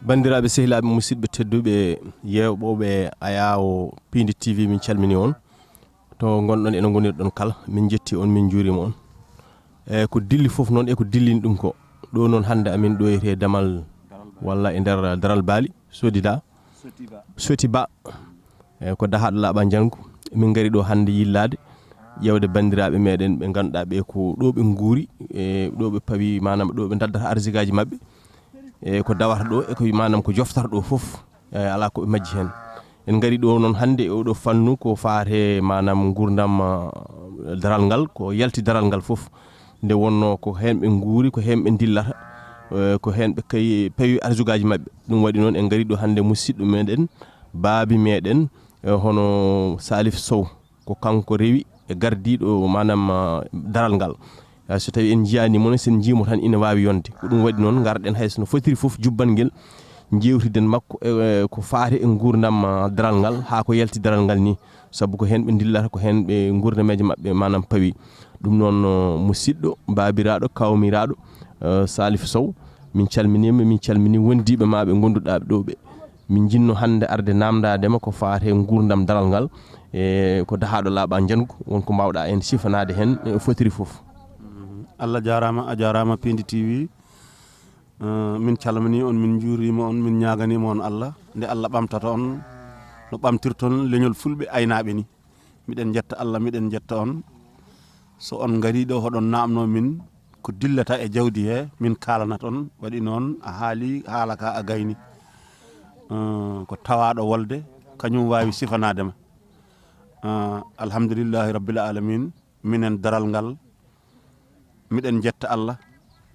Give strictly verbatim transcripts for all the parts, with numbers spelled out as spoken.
Banndiraaɓe, sehilaaɓe, musidɓe tedduɓe, yeeɓooɓe Ayaawo Piindi T V, min calmini on. To ngonɗon, eno ngonirɗon kala, min njetti on, min njuurima on. E ko dilli fof noon, e ko dillini ɗum ko. Ɗo noon hannde amin ɗo e damal walla e nder daral baali, Sodida, Soti Ba. E ko dahaaɗo laaɓa njanngu. Min ngari ɗo hannde yillaade, ƴeewde banndiraaɓe meɗen ɓe ngannduɗaa ɓe ko ɗo ɓe nguuri, e ɗo ɓe pawi, maanaam ɗo ɓe ndaddata arsigaaji maɓɓe. E ko dawata ɗo, e ko maanaam ko joftata ɗo fof, e alaa ko ɓe majji heen. En ngari ɗo noon hannde e oɗo fannu ko faate maanaam nguurndam, ah, daral ngal, ko yalti daral ngal fof. Nde wonnoo ko heen ɓe nguuri, ko heen ɓe ndillata, eh, ko heen ɓe kay pawi arjugaaji maɓɓe. Ɗum waɗi noon en ngari ɗo hannde musidɗo meɗen, baabi meɗen, eh, hono Salif Sow. Ko kanko rewi e gardiiɗo maanaam, ah, daral ngal. Ah, so tawi en njiyaani mo, so en njii mo tan ina waawi yonde. Ko ɗum waɗi noon ngarɗen hay so no fotiri fof jubbangel, njeewtiden makko, eh, ko faati e nguurndam, ah, daral ngal, haa ko yalti daral ngal ni. Sabu ko heen ɓe ndillata, ko heen ɓe nguurdameeje maɓɓe maanaam pawi. Ɗum noon, oh, musidɗo, baabiraaɗo, kawmiraaɗo, eh, Salif Sow, min calminiima, min calmini wondiiɓe ma ɓe ngonduɗaa ɗo ɓe. Min jinno hannde arde naamndaade ma ko faati e nguurndam daral ngal, e ko dahaaɗo laaɓa njanngu, won ko mbaawɗaa en sifanaade heen, e fotiri fof. Mm, Allah jaaraama, a jaaraama Piindi T V. Eh, min calmini on, min njuuriima on, min ñaaganiima on Allah, nde Allah ɓamtata on, no ɓamtirton leñol fulɓe aynaaɓe ni. Miɗen njetta Allah, miɗen njetta on. So on ngarii ɗo, hoɗon naamnoo min ko dillata e jawdi he, min kaalanat on. Waɗi noon, a haali haala ka, a gayni. Eh, ko tawaaɗo wolde, kañum waawi sifanaade ma. Eh, alhamdulillahi rabbil alamin, minen daral ngal, miɗen njetta Allah,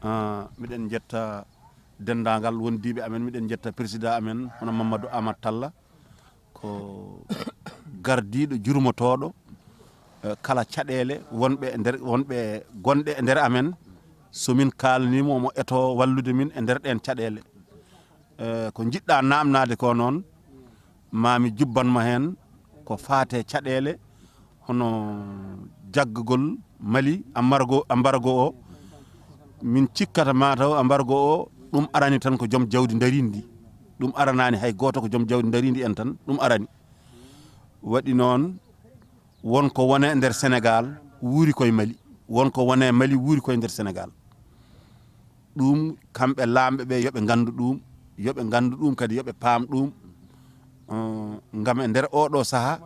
eh, miɗen njetta denndaangal wondiiɓe amen, miɗen njetta président amen, hono Mamadou Amat Talla, ko gardiiɗo jurmotooɗo, eh, kala caɗeele wonɓe e nder, wonɓe gonɗe e nder amen. So min kaalniimo, omo etoo wallude min e nder ɗeen caɗeele. Eh, ko njiɗɗaa naamnaade ko noon, maa mi jubban ma heen ko faate caɗeele, hono jaggagol Mali, embargo, embargo o. Min cikkata mataw embargo o, ɗum arani tan ko joom jawdi ndariindi ndi. Ɗum aranaani hay gooto, ko joom jawdi ndariindi en tan, ɗum arani. Waɗi noon, won ko wone nder Senegaal, wuuri koye Mali. Won ko wone Mali, wuuri koye nder Senegaal. Ɗum, kamɓe laamɓe ɓe, yo ɓe nganndu ɗum, yo ɓe nganndu ɗum kadi, yo ɓe paam ɗum. Eh, ngam e nder oɗo sahaa,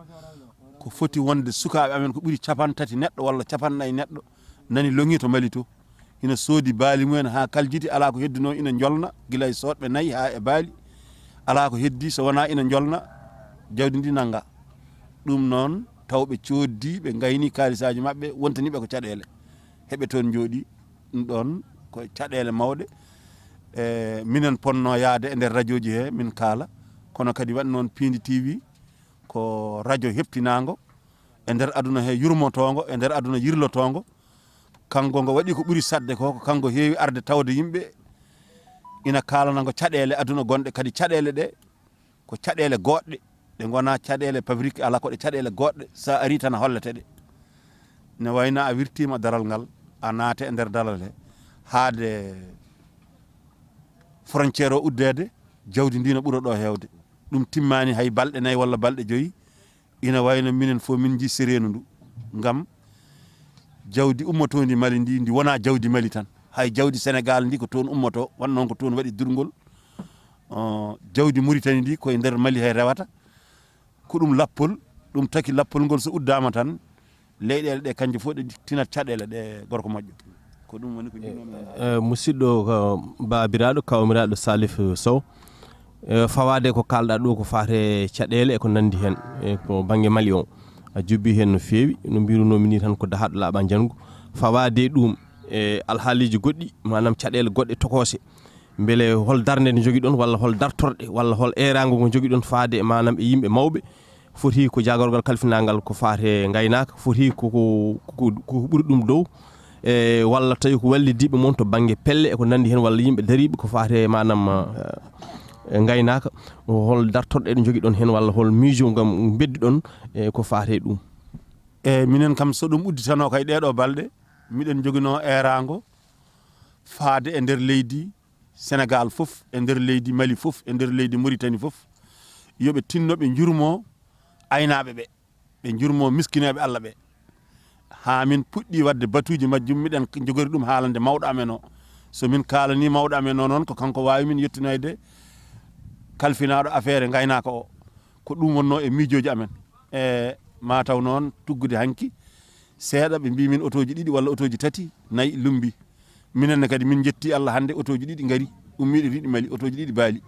ko foti wonde sukaaɓe amen ko ɓuri capantati neɗɗo walla capannayyi neɗɗo nani loŋi to Mali to. Ina soodi baali mumen haa kaljiti, alaa ko heddunoo ina njolna, gila e soodɓe nayi haa e baali. Alaa ko heddi so wonaa ina njolna, jawdi ndi nannga. Ɗum noon, taw ɓe cooddi, ɓe ngayni kaalisaaji maɓɓe, wontani ɓe ko caɗeele. Heɓe toon njooɗi, ɗum ɗoon ko caɗeele mawɗe. E, minen ponno yaade e nder rajooji he, min kaala. Kono kadi waɗi noon Piindi T V, ko rajo heɓtinaango e nder aduna he, yurmotoongo e nder aduna yirlotoongo. Kanko ngo waɗi ko ɓuri saɗde ko, ko kanko heewi arde tawde yimɓe ina kaalana ngo caɗeele aduna gonɗe, kadi caɗeele ɗe ko caɗeele goɗɗe, ɗe ngonaa caɗeele fabrique, alaa, ko ɗe caɗeele goɗɗe, so a arii tan a hollete ɗe. Ne wayno a wirtiima daral ngal, a naate e nder daral he, haade frontière o uddeede, jawdi ndi no ɓura ɗo heewde. Ɗum timmaani hay balɗe nayi walla balɗe joyi, ina wayno minen fof min njii sereenu ndu. Ngam jawdi ummotoondi Mali ndi, ndi wonaa jawdi Mali tan. Hay jawdi Senegaal ndi ko toon ummotoo, wano noon ko toon waɗi durngol. O, jawdi Muritani ndi ko e nder Mali hay rewata. Ko ɗum lappol, ɗum taki lappol ngol so uddaama tan, leyɗeele ɗe kanje fof ɗe tinat caɗeele ɗe, gorko moƴƴo. Ko ɗum woni ko njiɗnoomi. Eh, musidɗo, ko baabiraaɗo, kawmiraaɗo Salif Sow. Eh, fawaade ko kaalɗaa ɗo ko faate caɗeele e ko nanndi heen, e ko bannge Mali o. A jubbii heen no feewi, no mbirunoomi nii tan ko dahaaɗo laaɓa njanngu. Fawaade ɗum e alhaaliiji goɗɗi, maanaam caɗeele goɗɗe tokoose. Mbele hol darnde nde njogiɗon walla hol dartorɗe walla hol eeraango ngo njogiɗon faade maanaam e yimɓe mawɓe? Foti ko jaagorgal kalfinaangal ko faate ngaynaaka, foti ko, ko, ko, ko ɓuri ɗum dow, e walla tawi ko wallidiiɓe mon to bannge pelle e ko nanndi heen walla yimɓe dariiɓe ko faate maanaam, eh, ngaynaaka, hol dartorɗe ɗe njogiɗon heen walla hol miijo ngam mbedduɗon e ko faate ɗum? E minen kam so ɗum udditanoo kay ɗee ɗoo balɗe, miɗen njoginoo eeraango faade e nder leydi, Sénégal fof, e nder leydi Mali fof, e nder leydi Mauritanie fof, yo ɓe tinno ɓe njurmo aynaaɓe ɓe, ɓe njurmo miskineeɓe Allah ɓe. Haa min puɗɗi waɗde batuuji majjum, miɗen jogori ɗum haalande mawɗo amen o. So min kaalanii mawɗo amen o noon, ko kanko waawi min yettinoyde kalfinaaɗo affaire ngaynaaka o. Ko ɗum wonnoo e miijooji amen. E maa taw noon, tuggude hanki, seeɗa ɓe mbii min otooji ɗiɗi walla otooji tati, nayi lumbi. Minen ne kadi min njetti Allah, hannde otooji ɗiɗi ngari, ummiiɗe riiɗi Mali, otooji ɗiɗi baali.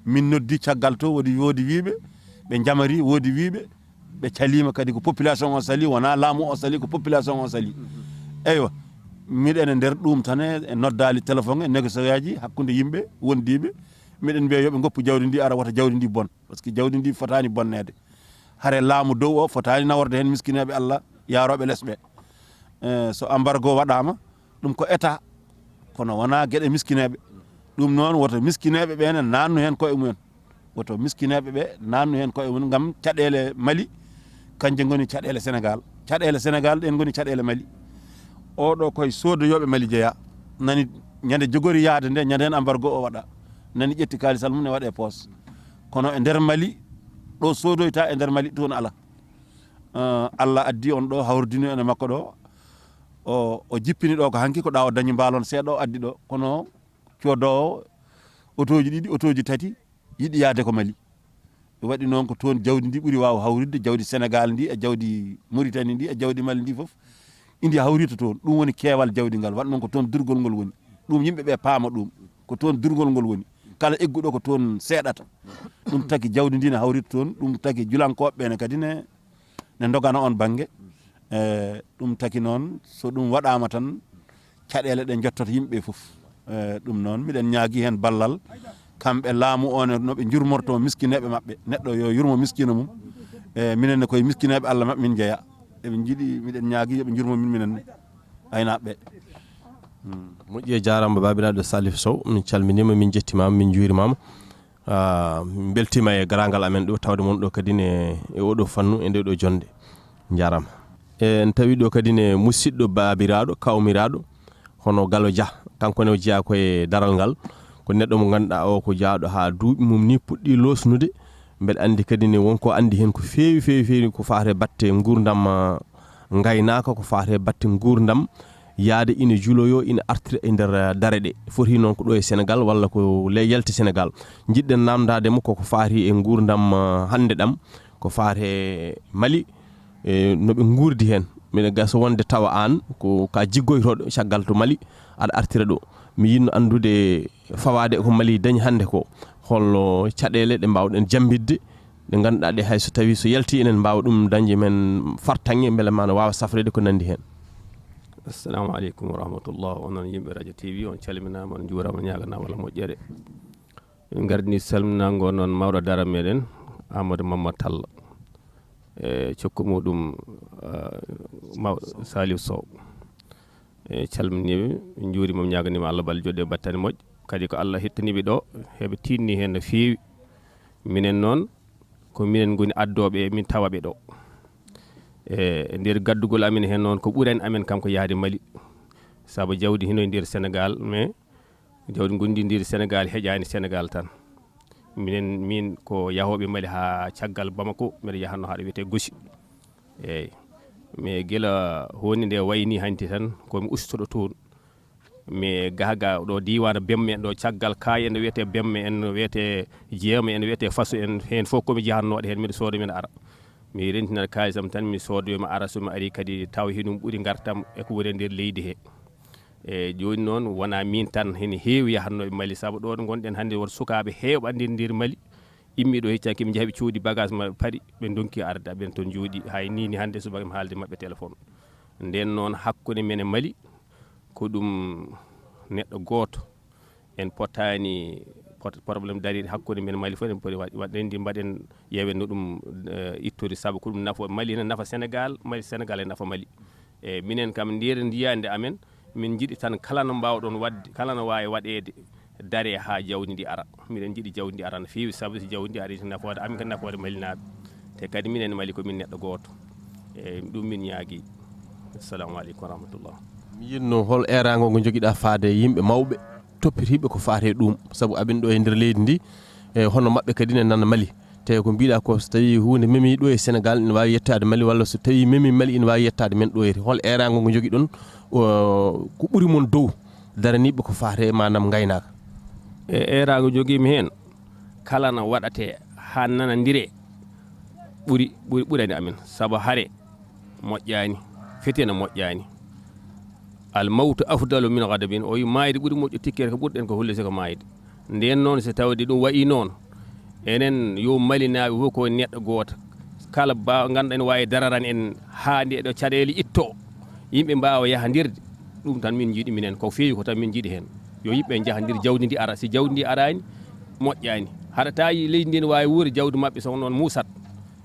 Min noddi caggal to, woodi, woodi wiiɓe ɓe njamari, woodi wiiɓe ɓe caliima kadi, ko population o sali, wonaa laamu o sali, ko population o sali. Eywa, miɗen e nder ɗum tan e, e noddaali téléphone e négociation hakkunde yimɓe wondiiɓe, miɗen mbiya yo ɓe ngoppu jawdi ndi ara, wota jawdi ndi bon, parce que jawdi ndi fotaani bonneede. Hare laamu dow o fotaani naworde heen miskineeɓe Allah, yaarooɓe les ɓe. Eh, so embargo waɗaama, ɗum ko État, kono wonaa geɗe miskineeɓe. Ɗum noon, woto miskineeɓe ɓe ne naannu heen koye mumen. Woto miskineeɓe ɓe naannu heen koye mumen, ngam caɗeele Mali, kanje ngoni caɗeele Sénégal. Caɗeele Sénégal ɗeen ngoni caɗeele Mali. Oɗo koye soodoyooɓe Mali jeyaa. Nani ñande jogori yahde nde, ñande heen embargo o waɗa. Nani ƴetti kaalisal mum ne waɗe poos. Kono e nder Mali, ɗo soodoyta e nder Mali, toon ala. Eh, Allah addi on ɗo, hawridini on e makko ɗo. O, o jippini ɗo ko hanki, ko ɗa o dañi mbaalon seeɗa o addi ɗo. Kono coodoowo otooji ɗiɗi, otooji tati, yiɗi yahde ko Mali. Ɗum waɗi noon ko toon jawdi ndi ɓuri waaw hawritde, jawdi Sénégal ndi e jawdi Mauritanie ndi e jawdi Mali ndi fof. Ndi hawrita toon. Ɗum woni keewal jawdi ngal. Waɗi noon ko toon durgol ngol woni. Ɗum yimɓe ɓe paama ɗum. Ko toon durgol ngol woni. Kala egguɗo ko toon seeɗata. Ɗum taki jawdi ndi ne hawrita toon. Ɗum taki julankooɓe ɓe ne kadi ne, ne ndogana on bannge. E, ɗum taki noon, so ɗum waɗaama tan, caɗeele ɗe njottoto yimɓe ɓe fof. E, ɗum noon, miɗen ñaagi heen ballal. Kamɓe laamu o ne, no ɓe njurmorto miskineeɓe maɓɓe. Neɗɗo yo yurmo miskino mum. E, minen ne koye miskineeɓe Allah maɓɓe min njeya. Eɓe njiɗi, miɗen ñaagi yo ɓe njurmo min minen ne, aynaaɓe ɓe. Hmm. Moƴƴi, e jaaraama, baabiraaɗo Salif Sow. Min calminiima, min njettimaama, min njuurimaama. Ah, min mbeltiima e garaangal amen ɗo, tawde mon ɗo kadi ne e oɗo fannu, e nde ɗo jonnde. Njaaraama. En tawi ɗo kadi ne musidɗo baabiraaɗo, kawmiraaɗo, hono Galo Dia. Kanko ne o jeyaa ko e daral ngal. Ko neɗɗo mo ngannduɗaa o ko jeyaaɗo haa duuɓi mum ni puɗɗi loosnude. Mbeɗa anndi kadi ne won ko anndi heen ko feewi, feewi, feewi ko faati e batte nguurndam, ah, ngaynaaka, ko faati e batte nguurndam, yahde ina juloyoo, ina artira e nder, eh, dare ɗe. Foti noon ko ɗo e Senegaal walla ko le-, yalti Senegaal. Njiɗɗen naamndaade mo koko faati e nguurndam, eh, hannde ɗam, ko faati e Mali, eh, no ɓe nguurdi heen. Mbiɗa gasa wonde tawa aan ko ka jiggoytooɗo caggal to Mali, aɗa artira ɗo. Mi yiɗno anndude fawaade ko Mali dañi hannde ko, holno caɗeele ɗe mbaawɗen jammbitde, ɗe ngannduɗaa ɗe hay so tawii so yaltii enen mbaawa ɗum dañde men fartaŋŋe, mbele ma no waawa safreede ko nanndi heen. Assalamu aleykum wa rahmatullah. Onon yimɓe Radio T V, on calminaama, on njuuraama, on ñaaganaama Allah moƴƴere. Min ngardini salminaango noon mawɗo dara meɗen, Amadou Mamma Tall, e cokku muɗum, ah, maw-, Saliou Sow. E calminiiɓe, min njuuriima, min ñaaganii ma Allah balɗe joɗɗe, battane moƴƴe. Kadi ko Allah hettaniiɓe ɗo, heɓe tiiɗni heen no feewi. Minen noon, ko minen ngoni addooɓe, min tawa ɓe ɗo. E nder gaddugol amen heen noon, ko ɓurani amen kam ko yahde Mali. Sabu jawdi hino e nder Senegaal, mais jawdi ngonndi nder Senegaal heƴaani Senegaal tan. Minen, min ko yahooɓe Mali haa caggal Bamako, mbeɗa yahanno haa ɗo wiyetee Gosi. Eeyi. Mais gila huunde nde wayni hanti tan, ko mi ustoɗo toon. Mi gaha ga ɗo diiwaan Bemme en ɗo, caggal Kaay en ɗo wiyetee Bemme en, no wiyetee Jeema en, no wiyetee Faso en, heen fof ko mi jahannooɗo heen, miɗo sooda, miɗo ara. Mi rentinat kaalis am tan, mi soodoya, mi ara, so mi ari kadi tawa hiɗum ɓuri ngartam e ko woni e nder leydi he. E jooni noon, wonaa miin tan, hene heewi yahannooɓe Mali, sabu ɗo ɗo ngonɗen hannde, woto sukaaɓe heewɓe anndin nder Mali, immi ɗo hecci hakke, ɓe njaha ɓe coodi bagage maɓɓe, paari, ɓe ndonki arde, ɓen toon njooɗi, hay ni, ni hannde subaka mi haalde maɓɓe téléphone. Nden noon, hakkunde men e Mali, ko ɗum neɗɗo gooto. En potaani pot-, problème dariiɗo hakkunde men Mali fof, en poti wa-, waɗ-, en ndi mbaɗen, ƴeewen no ɗum, eh, ittori, sabu ko ɗum nafa Mali, ene nafa Senegaal, Mali, Senegaal ene nafa Mali. E minen kam, nder ndiyaande amen, min njiɗi tan kala no mbaawɗon waɗde, kala no waawi waɗeede, dare haa jawdi ndi ara. Miɗen njiɗi jawdi ndi ara no feewi, sabu so jawdi ndi ari, nafoore amin kadi, nafoore Malinaaɓe. Te kadi minen Mali ko min neɗɗo gooto. E ɗum min ñaagi. Assalamu aleykum wa rahmatullah. Mi yiɗno hol eeraango ngo njogiɗaa faade yimɓe mawɓe? toppitiiɓe ko faati e ɗum, sabu aɓen ɗo e nder leydi ndi, e hono maɓɓe kadi ne nana Mali. Te ko mbiɗa ko, so tawi huunde memi ɗo e Sénégal, ina waawi yettaade Mali, walla so tawi memi Mali, ina waawi yettaade men ɗo e. Hol eeraango ngo njogiɗon, o, ko ɓuri mon dow daraniiɓe ko faati e maanaam ngaynaaka? E eeraango jogiimi heen, kala no waɗatee haa nanandiree ɓuri, ɓuri, ɓurani amen. Sabu hare moƴƴaani, fitina moƴƴaani. Al mawtu afdalu min ghadabin. O wi maayde ɓuri moƴƴo tikkere ko ɓurɗen ko hullude ko maayde. Ndeen noon, so tawde ɗum wayi noon, enen yo Malinaaɓe fof ko neɗɗo gooto. Kala ba ngannduɗaa ene waawi dararan en haa nde ɗo caɗeele ittoo, yimɓe mbaawa yahandirde. Ɗum tan min njiɗi minen, ko feewi ko tan min njiɗi heen. Yo yimɓe njahandir, jawdi ndi ara. Si jawdi ndi araani, moƴƴaani. Haɗata leydi ndi ne waawi wuurde, jawdi maɓɓe so noon muusat.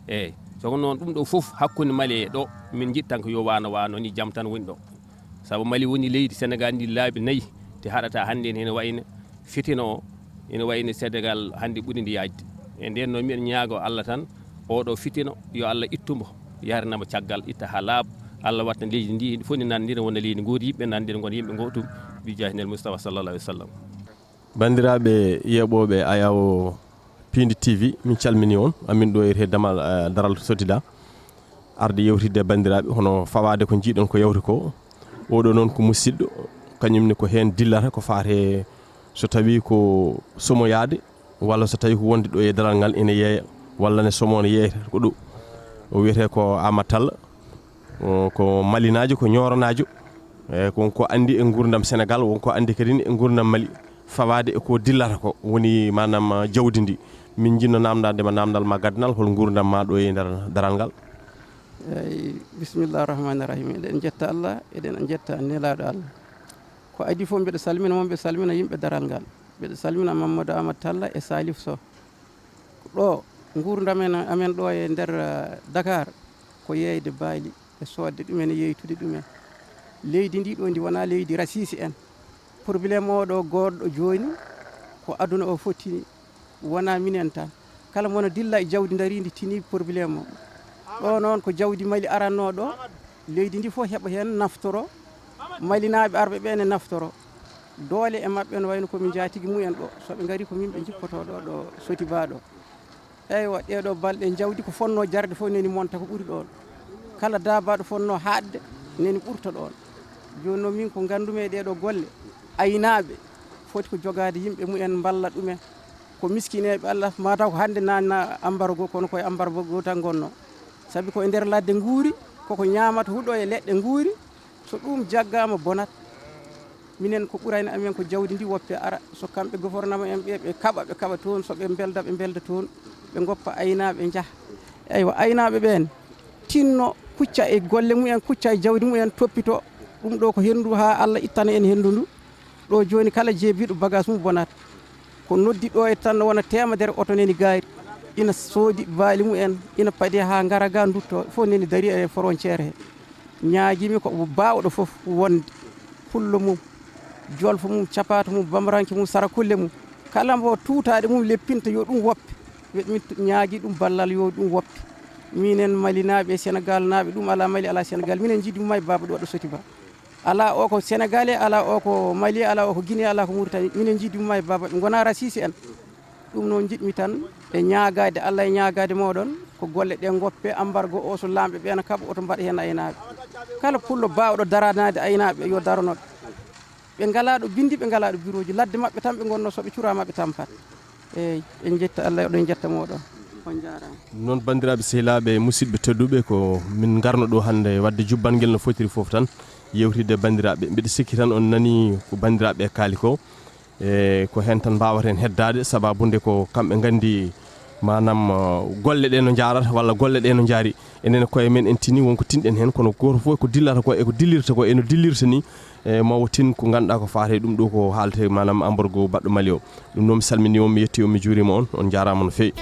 Eeyi, so ko noon, ɗum ɗo fof hakkunde Mali e ɗo, min njiɗ tan ko yo wano wano ni, jam tan woni ɗo. Sabu Mali woni leydi Senegal ndi laabi nayi, te haɗata hannde ene wayno fitina o, ene wayno Senegal hannde ɓuri ndi yaajde. E nden noon, miɗen ñaago Allah tan, oɗo fitina, yo Allah ittu mbo, yarinamo caggal, itta haa laaɓa. Allah watta leydi ndi fof ndi nanndira wona leydi gooto, yimɓe nanndira ngona yimɓe gootum, bi jaahi nel Mustafa sallallahu alaihi wasallam. Banndiraaɓe yeeɓooɓe Ayawo Piindi T V, min calminii on, amin ɗo e damal, eh, daral Sotida, arde yewtidde e banndiraaɓe, hono fawaade ko njiiɗon ko yawti ko. Oɗo noon ko musidɗo, kañum ne ko heen dillata, ko faati e so tawii ko somoyaade, walla so tawii ko wonde ɗo e daral ngal ene yeeya, walla ne somo ne yeeyata ko ɗo. O wiyetee ko Amat Talla, o ko Malinaajo, ko Ñooranaajo. E ko, won ko anndi e nguurndam Senegal, won ko anndi kadi e nguurndam Mali, fawaade e ko dillata ko, woni maanaam jawdi ndi. Min njiɗno naamndaade ma naamndal ma gaddanal, hol nguurndam ma ɗo e nder daral ngal? Eey, bismillah rahmani rahim. Eɗen njetta Allah, eɗen njetta nelaaɗo Allah. Ko adii fof, mbeɗa salmina mo, mbeɗa salmina yimɓe daral ngal. Mbeɗa salmina Mamadou Amat Talla e Salif Sow. Ɗo, nguurndam en, amen ɗo e nder, eh, Dakar, ko yeeyde baali e soodde ɗumen e yeytude ɗumen. Leydi ndi ɗo ndi wonaa leydi rasiisi en. Problème o ɗo goɗɗo jooni, ko aduna o fottini, wonaa minen tan. Kala mo no dilla e jawdi ndariindi tini problème o. Ɗo noon ko jawdi Mali aranno ɗo, leydi ndi fof heɓa heen naftoro, Malinaaɓe arɓe ɓe ne naftoro. Doole e maɓɓe no wayno ko min njaatigi mumen ɗo. So ɓe ngari ko min ɓe njippoto ɗo, ɗo Sotiba ɗo. Eywa, ɗee ɗo balɗe jawdi ko fonnoo jarde fof neni monta ko ɓuri ɗoon. Kala daabaaɗo fonnoo haaɗde neni ɓurta ɗoon. Jooni noon min ko nganndumi e ɗee ɗo golle, aynaaɓe foti ko jogaade yimɓe mumen mballa ɗumen. Ko miskineeɓe Allah, mataw ko hannde naatna ambargo, kono koye ambargo goo tan ngonnoo. Sabi ko e nder ladde nguuri, koko ñaamata huɗo e leɗɗe nguuri, so ɗum jaggaama bonat. Minen ko ɓurani amen ko jawdi ndi woppe ara, so kamɓe gouvernement en ɓe, ɓe kaɓa, ɓe kaɓa toon, so ɓe mbelda, ɓe mbelda toon, ɓe ngoppa aynaaɓe njaha. Eywa, aynaaɓe ɓeen tinno kucca e golle mumen, kucca e jawdi mumen, toppito ɗum ɗo ko henndu haa Allah ittana en henndu ndu. Ɗo jooni kala jeebiiɗo bagage mum bonat. Ko noddi ɗo e tan no wona teemedere oto neni gaari. Ina soodi baali mumen, ina padi haa ngara ga ndutto, fof neni dari e frontière he. Ñaagimi ko baawɗo fof wonde pullo mum, jolfo mum, capaato mum, bamranke mum, sarakulle mum, kala mbo tuutaade mum leppinta yo ɗum woppe. Weɗ min ñaagi ɗum ballal yo ɗum woppe. Minen Malinaaɓe e Senegaalnaaɓe, ɗum alaa Mali, alaa Senegaal. Minen njiɗi mum e baaba ɗo ɗo Sotiba. Alaa o ko Senegalee, alaa o ko Mali, alaa o ko Guinée, alaa ko Mauritanie. Minen njiɗi mum e baaba, ɓe ngonaa rasiisi en. Ɗum noon njiɗmi tan e ñaagaade Allah e ñaagaade mooɗon, ko golle ɗe ngoppe, ambargo o so laamɓe ɓe na kaɓa, oto mbaɗ heen aynaaɓe. Kala pullo baawɗo daranaade aynaaɓe, yo darano ɓe. Ɓe ngalaa ɗo binndi, ɓe ngalaa ɗo birooji. Ladde maɓɓe tan ɓe ngonnoo, so ɓe curaama ɓe tampat. Eey, en njetta Allah, eɗen njetta mooɗon. On njaaraama. Noon, banndiraaɓe, sehilaaɓe, musidɓe tedduɓe, ko min ngarno ɗo hannde waɗde jubbangel no fotiri fof tan, yewtidde banndiraaɓe. Mbiɗa sikki tan on nanii ko banndiraaɓe kaali ko. E ko heen tan mbaawaten heddaade, sabaabu nde ko kamɓe nganndi maanaam, uh, golle ɗe no njaarata walla golle ɗe no njaari. Enen koye men en tini won ko tinɗen heen, kono gooto fof ko dillata ko e ko dillirta ko e no dillirta ni. E mawo tin ko ngannduɗaa ko faati e ɗum ɗo ko haaletee maanaam ambargo baɗɗo Mali o. Ɗum noon mi salminii on, mi yettii on, mi juuriima on, on njaaraama no feewi.